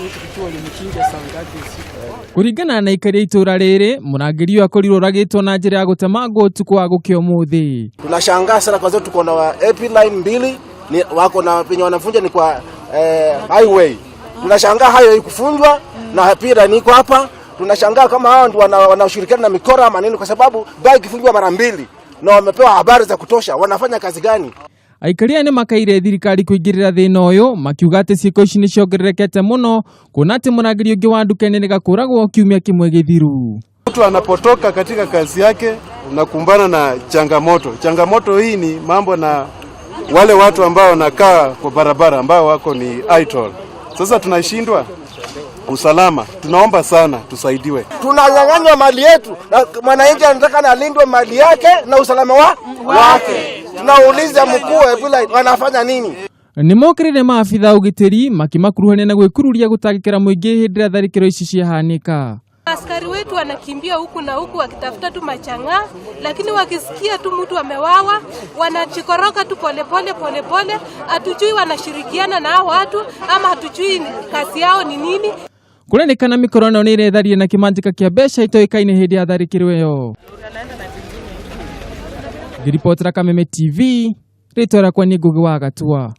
Hiki walimchinja saa ngapi usiku? Kũringana na aikari a itũũra rĩrĩ, mũrangĩri ũyũ akorirwo oragĩtwo na njĩra ya gũtemangwo ũtukũ wa gũkĩa ũmũthĩ. Tunashangaa sana kwa sababu tuko na AP line mbili ni wako na penye wanafunja ni kwa highway. Tunashangaa hayo ikufunjwa na pia niko hapa. Tunashangaa kama hao ndio wanashirikiana na mikora ama nini, kwa sababu baa ikifunjwa mara mbili na wamepewa habari za kutosha, wanafanya kazi gani? Aikari aya nĩmakaire thirikari kũingĩrĩra thĩna ũyũ, makiuga atĩ ciĩko ici nĩciongererekete mũno, kuona atĩ mũrangĩri ũngĩ wa nduka nene kũragwo kiumia kĩmwe gĩthiru. Mtu anapotoka katika kazi yake unakumbana na changamoto. Changamoto hii ni mambo na wale watu ambao wanakaa kwa barabara ambao wako ni idle. Sasa tunashindwa usalama, tunaomba sana tusaidiwe. Tunanyang'anywa mali yetu na mwananchi anataka na alindwe mali yake na usalama wake. Tunauliza mkuu wa AP line wanafanya nini? Nĩmokĩrĩire maabitha ũgitĩri makĩmakuruhania na gwĩkururia gũtangĩkĩra mũingĩ hĩndĩ ĩrĩa tharĩkĩro ici ciahanĩka. Askari wetu wanakimbia huku na huku wakitafuta tu machang'aa, lakini wakisikia tu mtu amewawa wanachikoroka tu polepole polepole. Hatujui wanashirikiana na hao watu ama hatujui kazi yao ni nini. Kũrerĩkana mĩkora ĩno nĩ ĩretharire na kĩmanjĩka kĩa mbeca itoĩkaine hĩndĩ ya tharĩkĩro ĩyo. Ngĩribotera Kameme TV, rĩtwa rĩakwa nĩ Ngũgĩ wa Gatua.